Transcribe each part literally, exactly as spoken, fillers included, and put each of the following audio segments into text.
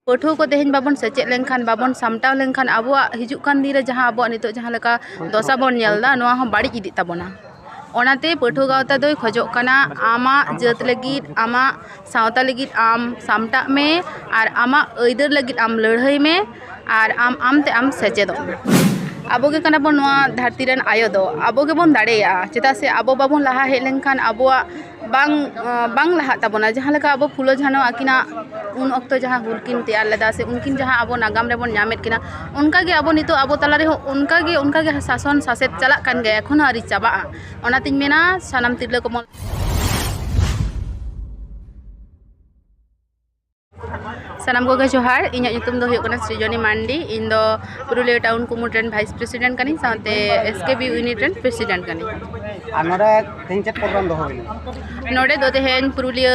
ᱯᱟᱹᱴᱷᱩᱣᱟᱹ ᱠᱚ ᱛᱮᱦᱮᱧ ᱵᱟᱵᱚᱱ ᱥᱮᱪᱮᱫ ᱞᱮᱱᱠᱷᱟᱱ, ᱵᱟᱵᱚᱱ ᱥᱟᱢᱴᱟᱣ ᱞᱮᱱᱠᱷᱟᱱ, ᱟᱵᱚᱣᱟᱜ ᱦᱤᱡᱩᱜ ᱠᱟᱱ ᱫᱤᱱ ᱨᱮ ᱡᱟᱦᱟᱸ ᱟᱵᱚᱣᱟᱜ ᱱᱤᱛᱚᱜ ᱡᱟᱦᱟᱸ ᱞᱮᱠᱟ ᱫᱚᱥᱟ ᱵᱚᱱ ᱧᱮᱞ ᱮᱫᱟ, ᱱᱚᱣᱟ ᱦᱚᱸ ᱵᱟᱹᱲᱤᱡ ᱤᱫᱤᱜ ᱛᱟᱵᱚᱱᱟ᱾ ᱚᱱᱟᱛᱮ ᱯᱟᱹᱴᱷᱩᱣᱟᱹ ᱜᱟᱶᱛᱟ ᱫᱚᱭ ᱠᱷᱚᱡᱚᱜ ᱠᱟᱱᱟ, ᱟᱢᱟᱜ ᱡᱟᱹᱛ ᱞᱟᱹᱜᱤᱫ, ᱟᱢᱟᱜ ᱥᱟᱶᱛᱟ ᱞᱟᱹᱜᱤᱫ ᱟᱢ ᱥᱟᱢᱴᱟᱜ ᱢᱮ ᱟᱨ ᱟᱢᱟᱜ ᱟᱹᱭᱫᱟᱹᱨ ᱞᱟᱹᱜᱤᱫ ᱟᱢ ᱞᱟᱹᱲᱦᱟᱹᱭ ᱢᱮ ᱟᱨ ᱟᱢ ᱟᱢᱛᱮ ᱟᱢ ᱥᱮᱪᱮᱫᱚᱜ ᱢᱮ᱾ ᱟᱵᱚ ᱜᱮ ᱠᱟᱱᱟ ᱵᱚᱱ ᱱᱚᱣᱟ ᱫᱷᱟᱹᱨᱛᱤ ᱨᱮᱱ ᱟᱭᱳ ᱫᱚ, ᱟᱵᱚ ᱜᱮᱵᱚᱱ ᱫᱟᱲᱮᱭᱟᱜᱼᱟ᱾ ᱪᱮᱫᱟᱜ ᱥᱮ ᱟᱵᱚ ᱵᱟᱵᱚᱱ ᱞᱟᱦᱟ ᱦᱮᱡ ᱞᱮᱱᱠᱷᱟᱱ ᱟᱵᱚᱣᱟᱜ ᱵᱟᱝ, ᱟᱸ, ᱵᱟᱝ ᱞᱟᱦᱟᱜ ᱛᱟᱵᱚᱱᱟ᱾ ᱡᱟᱦᱟᱸ ᱞᱮᱠᱟ ᱟᱵᱚ ᱯᱷᱩᱞᱳ ᱡᱷᱟᱱᱳ ᱟᱹᱠᱤᱱᱟᱜ ᱩᱱ ᱚᱠᱛᱚ ᱡᱟᱦᱟᱸ ᱦᱩᱞ ᱠᱤᱱ ᱛᱮᱭᱟᱨ ᱞᱮᱫᱟ ᱥᱮ ᱩᱱᱠᱤᱱ ᱡᱟᱦᱟᱸ ᱟᱵᱚ ᱱᱟᱜᱟᱢ ᱨᱮᱵᱚᱱ ᱧᱟᱢᱮᱫ ᱠᱤᱱᱟ, ᱚᱱᱠᱟᱜᱮ ᱟᱵᱚ ᱱᱤᱛᱚᱜ ᱟᱵᱚ ᱛᱟᱞᱟ ᱨᱮᱦᱚᱸ ᱚᱱᱠᱟᱜᱮ, ᱚᱱᱠᱟᱜᱮ ᱥᱟᱥᱚᱱ ᱥᱟᱥᱮᱛ ᱪᱟᱞᱟᱜ ᱠᱟᱱ ᱜᱮᱭᱟ, ᱮᱠᱷᱚᱱᱳ ᱟᱹᱣᱨᱤ ᱪᱟᱵᱟᱜᱼᱟ᱾ ᱚᱱᱟᱛᱤᱧ ᱢᱮᱱᱟ ᱥᱟᱱᱟᱢ ᱛᱤᱨᱞᱟᱹ ᱠᱚ ᱢᱚᱱ- ᱥᱟᱱᱟᱢ ᱠᱚᱜᱮ ᱡᱚᱦᱟᱨ᱾ ᱤᱧᱟᱹᱜ ᱧᱩᱛᱩᱢ ᱫᱚ ᱦᱩᱭᱩᱜ ᱠᱟᱱᱟ ᱥᱨᱤᱡᱚᱱᱤ ᱢᱟᱱᱰᱤ᱾ ᱤᱧ ᱫᱚ ᱯᱩᱨᱩᱞᱤᱭᱟᱹ ᱴᱟᱣᱩᱱ ᱠᱩᱢᱩᱴ ᱨᱮᱱ ᱵᱷᱟᱭᱤᱥ ᱯᱨᱮᱥᱤᱰᱮᱱᱴ ᱠᱟᱹᱱᱟᱹᱧ, ᱥᱟᱶᱛᱮ ᱮᱥ ᱠᱮ ᱵᱤ ᱭᱩᱱᱤᱴ ᱨᱮᱱ ᱯᱨᱮᱥᱤᱰᱮᱱᱴ ᱠᱟᱹᱱᱟᱹᱧ᱾ ᱟᱨ ᱱᱚᱰᱮ ᱛᱮᱦᱮᱧ ᱪᱮᱫ ᱯᱨᱳᱜᱨᱟᱢ ᱫᱚᱦᱚ ᱦᱩᱭ ᱞᱮᱱᱟ? ᱱᱚᱰᱮ ᱫᱚ ᱛᱮᱦᱮᱧ ᱯᱩᱨᱩᱞᱤᱭᱟᱹ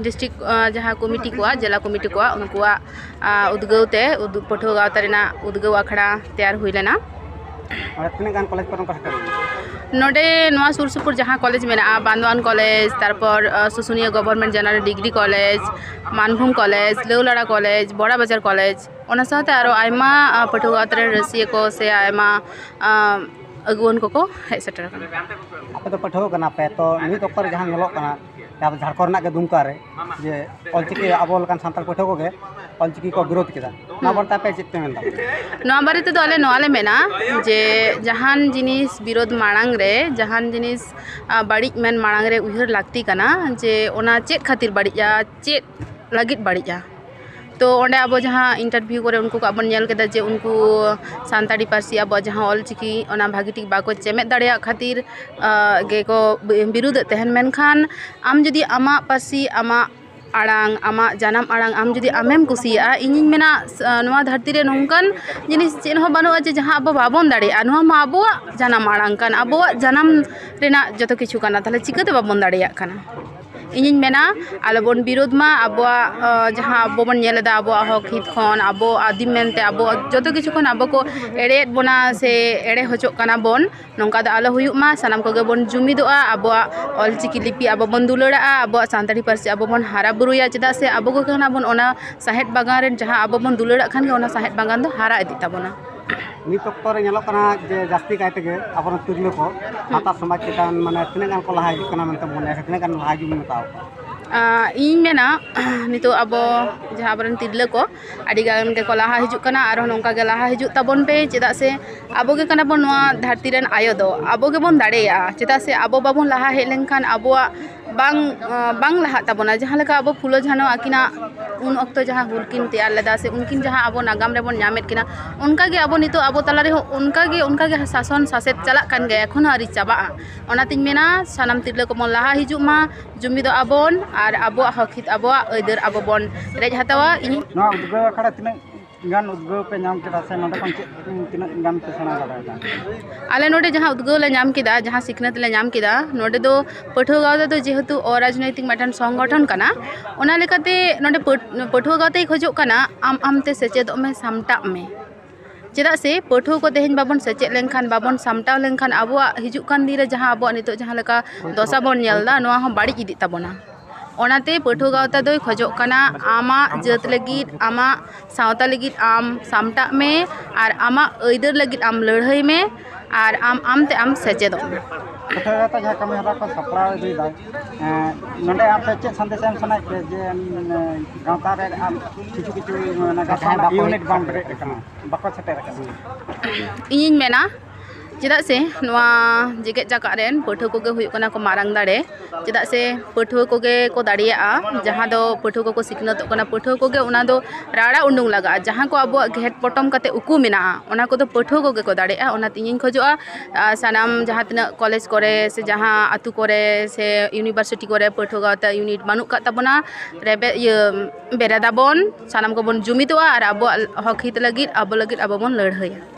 ᱰᱤᱥᱴᱨᱤᱠᱴ, ᱟᱸ, ᱡᱟᱦᱟᱸ ᱠᱚᱢᱤᱴᱤ ᱠᱚᱣᱟᱜ, ᱡᱮᱞᱟ ᱠᱚᱢᱤᱴᱤ ᱠᱚᱣᱟᱜ, ᱩᱱᱠᱩᱣᱟᱜ, ᱟᱸ, ᱩᱫᱽᱜᱟᱹᱣ ᱛᱮ, ᱩᱫᱩᱜ, ᱯᱟᱹᱴᱷᱩᱣᱟᱹ ᱜᱟᱶᱛᱟ ᱨᱮᱱᱟᱜ ᱩᱫᱽᱜᱟᱹᱣ ᱟᱠᱷᱲᱟ ᱛᱮᱭᱟᱨ ᱦᱩᱭ ᱞᱮᱱᱟ᱾ ᱱᱚᱰᱮ ᱛᱤᱱᱟᱹᱜ ᱜᱟᱱ ᱠᱚᱞᱮᱡᱽ ᱠᱚᱨᱮᱱ ᱠᱚ ᱥᱮᱴᱮᱨ ᱞᱮᱱᱟ? ᱱᱚᱰᱮ ᱱᱚᱣᱟ ᱥᱩᱨ ᱥᱩᱯᱩᱨ ᱡᱟᱦᱟᱸ ᱠᱚᱞᱮᱡᱽ ᱢᱮᱱᱟᱜᱼᱟ, ᱵᱟᱱᱫᱳᱣᱟᱱ ᱠᱚᱞᱮᱡᱽ, ᱛᱟᱨᱯᱚᱨ, ᱟᱸ, Susunia government general degree college, ᱢᱟᱱᱵᱷᱩᱢ college, Laulara college, Bara Bazar college, ᱚᱱᱟ ᱥᱟᱶᱛᱮ ᱟᱨᱚ ᱟᱭᱢᱟ, ᱟᱸ, ᱯᱟᱹᱴᱷᱩᱣᱟᱹ ᱜᱟᱶᱛᱟ ᱨᱮᱱ ᱨᱟᱹᱥᱤᱭᱟᱹ ᱠᱚ ᱥᱮ ᱟᱭᱢᱟ, ᱟᱸ, ᱟᱹᱜᱩᱣᱟᱹᱱ ᱠᱚᱠᱚ ᱦᱮᱡ ᱥᱮᱴᱮᱨ ᱟᱠᱟᱱᱟ᱾ ᱟᱯᱮ ᱫᱚ ᱯᱟᱹᱴᱷᱩᱣᱟᱹ ᱠᱟᱱᱟ ᱯᱮ, ᱛᱚ ᱱᱤᱛ ᱚᱠᱛᱚ ᱨᱮ ᱡᱟᱦᱟᱸ ᱧᱮᱞᱚᱜ ᱠᱟᱱᱟ, ᱡᱟᱦᱟᱸ ᱫᱚ ᱡᱷᱟᱲᱠᱷᱚᱸᱰ ᱨᱮᱱᱟᱜ ᱜᱮ ᱫᱩᱢᱠᱟ ᱨᱮ, ᱡᱮ ᱚᱞᱪᱤᱠᱤ ᱟᱵᱚ ᱞᱮᱠᱟᱱ ᱥᱟᱱᱛᱟᱲ ᱯᱟᱹᱴᱷᱩᱣᱟᱹ ᱠᱚᱜᱮ ᱚᱞᱪᱤᱠᱤ ᱠᱚ ᱵᱤᱨᱳᱫᱷ ᱠᱮᱫᱟ, ᱱᱚᱣᱟ ᱵᱟᱨᱮᱛᱮ ᱟᱯᱮ ᱪᱮᱫ ᱯᱮ ᱢᱮᱱ ᱮᱫᱟ? ᱱᱚᱣᱟ ᱵᱟᱨᱮ ᱛᱮᱫᱚ ᱟᱞᱮ ᱱᱚᱣᱟ ᱞᱮ ᱢᱮᱱᱟ ᱡᱮ ᱡᱟᱦᱟᱱ ᱡᱤᱱᱤᱥ ᱵᱤᱨᱳᱫᱷ ᱢᱟᱲᱟᱝ ᱨᱮ, ᱡᱟᱦᱟᱱ ᱡᱤᱱᱤᱥ, ᱟᱸ, ᱵᱟᱹᱲᱤᱡ ᱢᱮᱱ ᱢᱟᱲᱟᱝ ᱨᱮ ᱩᱭᱦᱟᱹᱨ ᱞᱟᱹᱠᱛᱤ ᱠᱟᱱᱟ ᱡᱮ ᱚᱱᱟ ᱪᱮᱫ ᱠᱷᱟᱹᱛᱤᱨ ᱵᱟᱹᱲᱤᱡᱼᱟ, ᱪᱮᱫ ᱞᱟᱹᱜᱤᱫ ᱵᱟᱹᱲᱤᱡᱼᱟ᱾ ᱛᱚ ᱚᱸᱰᱮ ᱟᱵᱚ ᱡᱟᱦᱟᱸ ᱤᱱᱴᱟᱨᱵᱷᱤᱭᱩ ᱠᱚᱨᱮ ᱩᱱᱠᱩ ᱠᱚᱣᱟᱜ ᱵᱚᱱ ᱧᱮᱞ ᱠᱮᱫᱟ ᱡᱮ ᱩᱱᱠᱩ ᱥᱟᱱᱛᱟᱲᱤ ᱯᱟᱹᱨᱥᱤ, ᱟᱵᱚᱣᱟᱜ ᱡᱟᱦᱟᱸ ᱚᱞᱪᱤᱠᱤ, ᱚᱱᱟ ᱵᱷᱟᱹᱜᱤ ᱴᱷᱤᱠ ᱵᱟᱠᱚ ᱪᱮᱢᱮᱫ ᱫᱟᱲᱮᱭᱟᱜ ᱠᱷᱟᱹᱛᱤᱨ, ᱟᱸ, ᱜᱮᱠᱚ ᱵᱤ-, ᱵᱤᱨᱩᱫᱷᱮᱫ ᱛᱟᱦᱮᱱ᱾ ᱢᱮᱱᱠᱷᱟᱱ ᱟᱢ ᱡᱩᱫᱤ ᱟᱢᱟᱜ ᱯᱟᱹᱨᱥᱤ, ᱟᱢᱟᱜ ᱟᱲᱟᱝ, ᱟᱢᱟᱜ ᱡᱟᱱᱟᱢ ᱟᱲᱟᱝ ᱟᱢ ᱡᱩᱫᱤ ᱟᱢᱮᱢ ᱠᱩᱥᱤᱭᱟᱜᱼᱟ, ᱤᱧᱤᱧ ᱢᱮᱱᱟ, ᱥ-, ᱱᱚᱣᱟ ᱫᱷᱟᱹᱨᱛᱤ ᱨᱮ ᱱᱚᱝᱠᱟᱱ ᱡᱤᱱᱤᱥ ᱪᱮᱫ ᱦᱚᱸ ᱵᱟᱹᱱᱩᱜᱼᱟ ᱡᱮ ᱡᱟᱦᱟᱸ ᱟᱵᱚ ᱵᱟᱵᱚᱱ ᱫᱟᱲᱮᱭᱟᱜᱼᱟ᱾ ᱱᱚᱣᱟ ᱢᱟ ᱟᱵᱚᱣᱟᱜ ᱡᱟᱱᱟᱢ ᱟᱲᱟᱝ ᱠᱟᱱ, ᱟᱵᱚᱣᱟᱜ ᱡᱟᱱᱟᱢ ᱨᱮᱱᱟᱜ ᱡᱚᱛᱚ ᱠᱤᱪᱷᱩ ᱠᱟᱱᱟ, ᱛᱟᱦᱚᱞᱮ ᱪᱤᱠᱟᱹᱛᱮ ᱵᱟᱵᱚᱱ ᱫᱟᱲᱮᱭᱟᱜ ᱠᱟᱱᱟ? ᱤᱧᱤᱧ ᱢᱮᱱᱟ, ᱟᱞᱚᱵᱚᱱ ᱵᱤᱨᱳᱫᱷ ᱢᱟ ᱟᱵᱚᱣᱟᱜ, ᱟᱸ, ᱡᱟᱦᱟᱸ ᱟᱵᱚ ᱵᱚᱱ ᱧᱮᱞ ᱮᱫᱟ, ᱟᱵᱚᱣᱟᱜ ᱦᱚᱠ ᱦᱤᱛ ᱠᱷᱚᱱ, ᱟᱵᱚ ᱟᱹᱫᱤᱢ ᱢᱮᱱᱛᱮ ᱟᱵᱚ ᱡᱚᱛᱚ ᱠᱤᱪᱷᱩ ᱠᱷᱚᱱ ᱟᱵᱚ ᱠᱚ ᱮᱲᱮᱭᱮᱫ ᱵᱚᱱᱟ ᱥᱮ ᱮᱲᱮ ᱦᱚᱪᱚᱜ ᱠᱟᱱᱟ ᱵᱚᱱ, ᱱᱚᱝᱠᱟ ᱫᱚ ᱟᱞᱚ ᱦᱩᱭᱩᱜ ᱢᱟ᱾ ᱥᱟᱱᱟᱢ ᱠᱚᱜᱮ ᱵᱚᱱ ᱡᱩᱢᱤᱫᱚᱜᱼᱟ, ᱟᱵᱚᱣᱟᱜ ᱚᱞᱪᱤᱠᱤ ᱞᱤᱯᱤ ᱟᱵᱚ ᱵᱚᱱ ᱫᱩᱞᱟᱹᱲᱟᱜᱼᱟ, ᱟᱵᱚᱣᱟᱜ ᱥᱟᱱᱛᱟᱲᱤ ᱯᱟᱹᱨᱥᱤ ᱟᱵᱚ ᱵᱚᱱ ᱦᱟᱨᱟ ᱵᱩᱨᱩᱭᱟ, ᱪᱮᱫᱟᱜ ᱥᱮ ᱟᱵᱚ ᱠᱚᱜᱮ ᱠᱟᱱᱟ ᱵᱚᱱ ᱚᱱᱟ ᱥᱟᱦᱮᱫ ᱵᱟᱜᱟᱱ ᱨᱮᱱ ᱡᱟᱦᱟᱸ ᱟᱵᱚ ᱵᱚᱱ ᱫᱩᱞᱟᱹᱲᱟᱜ ᱠᱷᱟᱱ ᱜᱮ ᱚᱱᱟ ᱥᱟᱦᱮᱫ ᱵᱟᱜᱟᱱ ᱫᱚ ᱦᱟᱨᱟ ᱤᱫᱤᱜ ᱛᱟᱵᱚᱱᱟ᱾ ᱱᱤᱛ ᱚᱠᱛᱚ ᱨᱮ ᱧᱮᱞᱚᱜ ᱠᱟᱱᱟ ᱡᱮ ᱡᱟᱹᱥᱛᱤ ᱠᱟᱭ ᱛᱮᱜᱮ ᱟᱵᱚᱨᱮᱱ ᱛᱤᱨᱞᱟᱹ ᱠᱚ ᱥᱟᱶᱛᱟ ᱥᱚᱢᱟᱡᱽ ᱪᱮᱛᱟᱱ ᱢᱟᱱᱮ ᱛᱤᱱᱟᱹᱜ ᱜᱟᱱ ᱠᱚ ᱞᱟᱦᱟ ᱦᱤᱡᱩᱜ ᱠᱟᱱᱟ ᱢᱮᱱᱛᱮ ᱢᱚᱱᱮᱭᱟ ᱥᱮ ᱛᱤᱱᱟᱹᱜ ᱜᱟᱱ ᱞᱟᱦᱟ ᱦᱤᱡᱩᱜ ᱢᱮᱛᱟᱣ ᱠᱚᱣᱟ? ᱟᱸ, ᱤᱧ ᱢᱮᱱᱟ, ᱱᱤᱛᱚᱜ ᱟᱵᱚ ᱡᱟᱦᱟᱸ ᱟᱵᱚᱨᱮᱱ ᱛᱤᱨᱞᱟᱹ ᱠᱚ ᱟᱹᱰᱤ ᱜᱟᱱ ᱜᱮᱠᱚ ᱞᱟᱦᱟ ᱦᱤᱡᱩᱜ ᱠᱟᱱᱟ, ᱟᱨᱦᱚᱸ ᱱᱚᱝᱠᱟ ᱜᱮ ᱞᱟᱦᱟ ᱦᱤᱡᱩᱜ ᱛᱟᱵᱚᱱ ᱯᱮ, ᱪᱮᱫᱟᱜ ᱥᱮ ᱟᱵᱚ ᱜᱮ ᱠᱟᱱᱟ ᱵᱚᱱ ᱱᱚᱣᱟ ᱫᱷᱟᱹᱨᱛᱤ ᱨᱮᱱ ᱟᱭᱳ ᱫᱚ, ᱟᱵᱚ ᱜᱮᱵᱚᱱ ᱫᱟᱲᱮᱭᱟᱜᱼᱟ᱾ ᱪᱮᱫᱟᱜ ᱥᱮ ᱟᱵᱚ ᱵᱟᱵᱚᱱ ᱞᱟᱦᱟ ᱦᱮᱡ ᱞᱮᱱᱠᱷᱟᱱ ᱟᱵᱚᱣᱟᱜ ᱵᱟᱝ, ᱟᱸ, ᱵᱟᱝ ᱞᱟᱦᱟᱜ ᱛᱟᱵᱚᱱᱟ᱾ ᱡᱟᱦᱟᱸ ᱞᱮᱠᱟ ᱟᱵᱚ ᱯᱷᱩᱞᱳ ᱡᱷᱟᱱᱳ ᱟᱹᱠᱤᱱᱟᱜ ᱩᱱ ᱚᱠᱛᱚ ᱡᱟᱦᱟᱸ ᱦᱩᱞ ᱠᱤᱱ ᱛᱮᱭᱟᱨ ᱞᱮᱫᱟ ᱥᱮ ᱩᱱᱠᱤᱱ ᱡᱟᱦᱟᱸ ᱟᱵᱚ ᱱᱟᱜᱟᱢ ᱨᱮᱵᱚᱱ ᱧᱟᱢᱮᱫ ᱠᱤᱱᱟ, ᱚᱱᱠᱟ ᱜᱮ ᱟᱵᱚ ᱱᱤᱛᱚᱜ ᱟᱵᱚ ᱛᱟᱞᱟ ᱨᱮᱦᱚᱸ ᱚᱱᱠᱟ ᱜᱮ, ᱚᱱᱠᱟ ᱜᱮ ᱥᱟᱥᱚᱱ ᱥᱟᱥᱮᱛ ᱪᱟᱞᱟᱜ ᱠᱟᱱ ᱜᱮᱭᱟ, ᱮᱠᱷᱚᱱᱳ ᱟᱹᱣᱨᱤ ᱪᱟᱵᱟᱜᱼᱟ᱾ ᱚᱱᱟᱛᱤᱧ ᱢᱮᱱᱟ, ᱥᱟᱱᱟᱢ ᱛᱤᱨᱞᱟᱹ ᱠᱚᱵᱚᱱ ᱞᱟᱦᱟ ᱦᱤᱡᱩᱜ ᱢᱟ, ᱡᱩᱢᱤᱫᱚᱜ ᱟᱵᱚᱱ ᱟᱨ ᱟᱵᱚᱣᱟᱜ ᱦᱚᱠ ᱦᱤᱛ, ᱟᱵᱚᱣᱟᱜ ᱟᱹᱭᱫᱟᱹᱨ ᱟᱵᱚ ᱵᱚᱱ ᱨᱮᱡ ᱦᱟᱛᱟᱣᱟ᱾ ᱤᱧ ᱱᱚᱣᱟ ᱩᱫᱽᱜᱟᱹᱣ ᱟᱠᱷᱲᱟ ᱛᱤᱱᱟᱹᱜ ᱜᱟᱱ ᱩᱫᱽᱜᱟᱹᱣ ᱯᱮ ᱧᱟᱢ ᱠᱮᱫᱟ ᱥᱮ ᱱᱚᱸᱰᱮ ᱠᱷᱚᱱ ᱪᱮᱫ ᱛᱤᱱᱟᱹᱜ ᱜᱟᱱ ᱯᱮ ᱥᱮᱬᱟ ᱫᱟᱲᱮᱭᱟᱫᱟ? ᱟᱞᱮ ᱱᱚᱰᱮ ᱡᱟᱦᱟᱸ ᱩᱫᱽᱜᱟᱹᱣ ᱞᱮ ᱧᱟᱢ ᱠᱮᱫᱟ, ᱡᱟᱦᱟᱸ ᱥᱤᱠᱷᱱᱟᱹᱛ ᱞᱮ ᱧᱟᱢ ᱠᱮᱫᱟ, ᱱᱚᱰᱮ ᱫᱚ ᱯᱟᱹᱴᱷᱩᱣᱟᱹ ᱜᱟᱶᱛᱟ ᱫᱚ ᱡᱮᱦᱮᱛᱩ ᱚᱨᱟᱡᱽᱱᱳᱭᱛᱤᱠ ᱢᱤᱫᱴᱟᱝ ᱥᱚᱝᱜᱚᱴᱷᱚᱱ ᱠᱟᱱᱟ, ᱚᱱᱟ ᱞᱮᱠᱟᱛᱮ ᱱᱚᱰᱮ ᱯᱟᱹᱴ-, ᱯᱟᱹᱴᱷᱩᱣᱟᱹ ᱜᱟᱶᱛᱟᱭ ᱠᱷᱚᱡᱚᱜ ᱠᱟᱱᱟ ᱟᱢ ᱟᱢᱛᱮ ᱥᱮᱪᱮᱫᱚᱜ ᱢᱮ, ᱥᱟᱢᱴᱟᱜ ᱢᱮ᱾ ᱪᱮᱫᱟᱜ ᱥᱮ ᱯᱟᱹᱴᱷᱩᱣᱟᱹ ᱠᱚ ᱛᱮᱦᱮᱧ ᱵᱟᱵᱚᱱ ᱥᱮᱪᱮᱫ ᱞᱮᱱᱠᱷᱟᱱ, ᱵᱟᱵᱚᱱ ᱥᱟᱢᱴᱟᱣ ᱞᱮᱱᱠᱷᱟᱱ ᱟᱵᱚᱣᱟᱜ ᱦᱤᱡᱩᱜ ᱠᱟᱱ ᱫᱤᱱ ᱨᱮ ᱡᱟᱦᱟᱸ ᱟᱵᱚᱣᱟᱜ ᱱᱤᱛᱚᱜ ᱡᱟᱦᱟᱸ ᱞᱮᱠᱟ ᱫᱚᱥᱟ ᱵᱚᱱ ᱧᱮᱞ ᱮᱫᱟ, ᱱᱚᱣᱟ ᱦᱚᱸ ᱵᱟᱹᱲᱤᱡ ᱤᱫᱤᱜ ᱛᱟᱵᱚᱱᱟ᱾ ᱚᱱᱟᱛᱮ ᱯᱟᱹᱴᱷᱩᱣᱟᱹ ᱜᱟᱶᱛᱟ ᱫᱚᱭ ᱠᱷᱚᱡᱚᱜ ᱠᱟᱱᱟ ᱟᱢᱟᱜ ᱡᱟᱹᱛ ᱞᱟᱹᱜᱤᱫ, ᱟᱢᱟᱜ ᱥᱟᱶᱛᱟ ᱞᱟᱹᱜᱤᱫ ᱟᱢ ᱥᱟᱢᱴᱟᱜ ᱢᱮ ᱟᱨ ᱟᱢᱟᱜ ᱟᱹᱭᱫᱟᱹᱨ ᱞᱟᱹᱜᱤᱫ ᱟᱢ ᱞᱟᱹᱲᱦᱟᱹᱭ ᱢᱮ ᱟᱨ ᱟᱢ ᱟᱢᱛᱮ ᱟᱢ ᱥᱮᱪᱮᱫᱚᱜ ᱢᱮ᱾ ᱯᱟᱹᱴᱷᱩᱣᱟᱹ ᱜᱟᱶᱛᱟ ᱡᱟᱦᱟᱸ ᱠᱟᱹᱢᱤ ᱦᱚᱨᱟ ᱠᱚ ᱥᱟᱯᱲᱟᱣ ᱤᱫᱤᱭᱮᱫᱟ, ᱮᱸ, ᱱᱚᱰᱮ ᱟᱯᱮ ᱪᱮᱫ ᱥᱟᱸᱫᱮᱥ ᱮᱢ ᱥᱟᱱᱟᱭᱮᱫ ᱯᱮᱭᱟ ᱡᱮ, ᱮᱸ, ᱜᱟᱶᱛᱟ ᱨᱮ ᱟᱨ ᱠᱤᱪᱷᱩ ᱠᱤᱪᱷᱩ, ᱢᱟᱱᱮ, ᱜᱟᱶᱛᱟ ᱨᱮᱱᱟᱜ ᱵᱟᱠᱚ ᱤᱭᱩᱱᱤᱴ ᱵᱟᱝ ᱯᱮᱨᱮᱡ ᱟᱠᱟᱱᱟ, ᱵᱟᱠᱚ ᱥᱮᱴᱮᱨ ᱟᱠᱟᱱᱟ? ᱤᱧᱤᱧ ᱢᱮᱱᱟ, ᱪᱮᱫᱟᱜ ᱥᱮ ᱱᱚᱣᱟ ᱡᱮᱜᱮᱛ ᱡᱟᱠᱟᱛ ᱨᱮᱱ ᱯᱟᱹᱴᱷᱩᱣᱟᱹ ᱠᱚᱜᱮ ᱦᱩᱭᱩᱜ ᱠᱟᱱᱟ ᱠᱚ ᱢᱟᱨᱟᱝ ᱫᱟᱲᱮ᱾ ᱪᱮᱫᱟᱜ ᱥᱮ ᱯᱟᱹᱴᱷᱩᱣᱟᱹ ᱠᱚᱜᱮ ᱠᱚ ᱫᱟᱲᱮᱭᱟᱜᱼᱟ, ᱡᱟᱦᱟᱸ ᱫᱚ ᱯᱟᱹᱴᱷᱩᱣᱟᱹ ᱠᱚᱠᱚ ᱥᱤᱠᱷᱱᱟᱹᱛᱚᱜ ᱠᱟᱱᱟ, ᱯᱟᱹᱴᱷᱩᱣᱟᱹ ᱠᱚᱜᱮ ᱚᱱᱟ ᱫᱚ ᱨᱟᱲᱟ ᱩᱰᱩᱝ ᱞᱟᱜᱟᱜᱼᱟ᱾ ᱡᱟᱦᱟᱸ ᱠᱚ ᱟᱵᱚᱣᱟᱜ ᱜᱷᱮᱴ ᱯᱚᱴᱚᱢ ᱠᱟᱛᱮ ᱩᱠᱩ ᱢᱮᱱᱟᱜᱼᱟ, ᱚᱱᱟ ᱠᱚᱫᱚ ᱯᱟᱹᱴᱷᱩᱣᱟᱹ ᱠᱚᱜᱮ ᱠᱚ ᱫᱟᱲᱮᱭᱟᱜᱼᱟ᱾ ᱚᱱᱟᱛᱮ ᱤᱧᱤᱧ ᱠᱷᱚᱡᱚᱜᱼᱟ, ᱟᱨ ᱥᱟᱱᱟᱢ ᱡᱟᱦᱟᱸ ᱛᱤᱱᱟᱹᱜ ᱠᱚᱞᱮᱡᱽ ᱠᱚᱨᱮ ᱥᱮ ᱡᱟᱦᱟᱸ ᱟᱛᱳ ᱠᱚᱨᱮ ᱥᱮ ᱤᱭᱩᱱᱤᱵᱷᱟᱨᱥᱤᱴᱤ ᱠᱚᱨᱮ ᱯᱟᱹᱴᱷᱩᱣᱟᱹ ᱜᱟᱶᱛᱟ ᱤᱭᱩᱱᱤᱴ ᱵᱟᱹᱱᱩᱜ ᱠᱟᱜ ᱛᱟᱵᱚᱱᱟ, ᱨᱮᱵᱮ-, ᱤᱭᱟᱹ, ᱵᱮᱨᱮᱫ ᱟᱵᱚᱱ, ᱥᱟᱱᱟᱢ ᱠᱚᱵᱚᱱ ᱡᱩᱢᱤᱫᱚᱜᱼᱟ ᱟᱨ ᱟᱵᱚᱣᱟᱜ ᱦᱚᱠ ᱦᱤᱛ ᱞᱟᱹᱜᱤᱫ, ᱟᱵᱚ ᱞᱟᱹᱜᱤᱫ ᱟᱵᱚ ᱵᱚᱱ ᱞᱟᱹᱲᱦᱟᱹᱭᱟ᱾